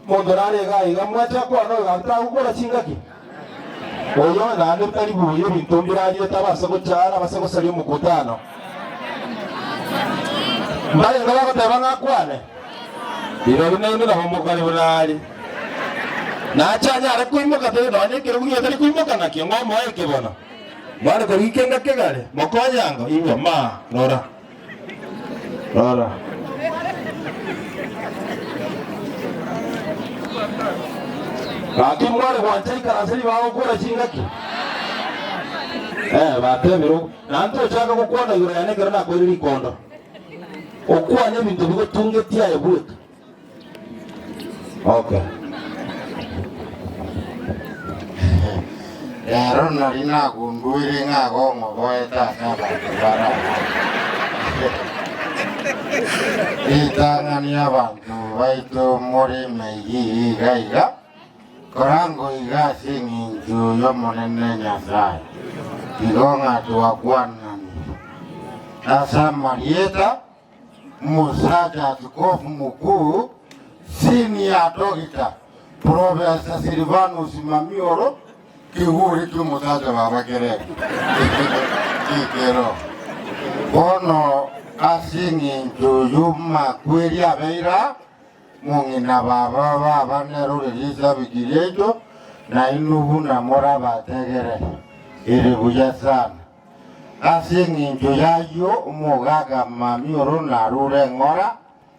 Monto nare iga iga, mwache akwane oyo gaki tagokora chingaki? Oyo naende tari buya ebinto mbirariete abase gochara abase gosaria omokutano. Mbarenge bagoteba ng'a akwane? Rirorio nainwe nabo mokore buna aria. Nache anyare koimoka tari nonya ekerogo giaye tari koimoka nakio, ng'a omoe ekebono. Mware korigia kenga kegare, mokonye ango, igwa, ma, rora. Rora. Gaki mware gwancha ikaranse ribaga gokora chingaki? Eh, batebire naende tochaka gokwana igoro yane ekero nakoire rikondo. Okwane ebinto bigotungetie aye bweka. Okay. Rero nari nagunduire ng'a gong'oboete ase abanto bare abange. Ritang'ani abanto baito more ime iga iga, korango iga ase eng'encho y'Omonene Nyasae, igo ng'a twakwananire ase amarieta Omosacha Askofu Mokuu, Senior Doctor Professor Silvanus Mamioro, Kegure ki'omosacha baba Kereke Kikero. Bono ase eng'encho y'amakweri abeire aa, mong'ina baba baba nere ore risabiki riaito, nainwe buna morabategerere, ere buya sana. Ase engencho y'ayio omogaka mamioro narure eng'ora,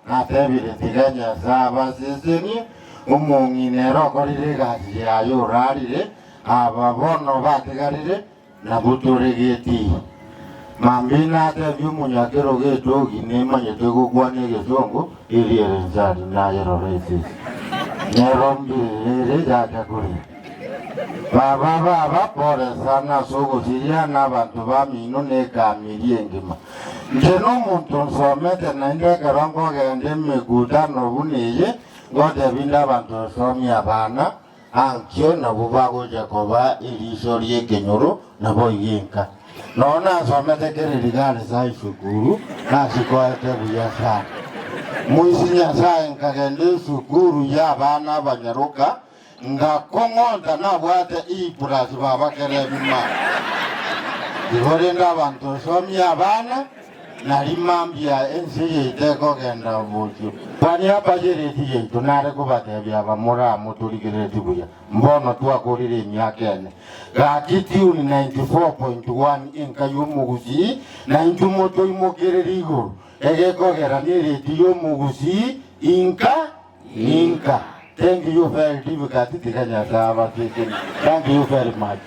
natebire, Tiga Nyasae abasesenie, omong'ina ere okorire egasi yaye orarire, aba bono batigarire, nabwo tore getii. Mambia natebie omonyakerogo etogi nemanyete gokwana egesongo, eriere nsari nayerora esese. Nero mbirire ere yacha koria. Baba baba, pole sana ase ogosiria na abanto bamino na ekamiri engima. Inche nomonto nsomete naende ekero nkogenda emekutano buna eye, ngotebia inde abanto nsomie abana, ankio nabwo bagocha koba eriso ri'ekenyoro naboigo enka. Nonya nasomete Kereri Girls High School, nasikoete buya sana. Moisi Nyasaye nkagenda esukuru y'abana abanyaroka Ngakong'onta nabwate E-plus baba kera ebima. Igo rende abanto nsomie abana, nari mambia ense yaito ekogenda bosio. Kwania abachereti yaito nare kobatebia aba moramotorigerereti buya. Mbono twakorire emiaka ene. Gaki tune 94.1 enka y'omogusii naintwe motoimokerere igoro. Egekogera nereti y'omogusii inka Ninka. Thank you very difficult tiga Nyasaye abasesenie. Thank you very much.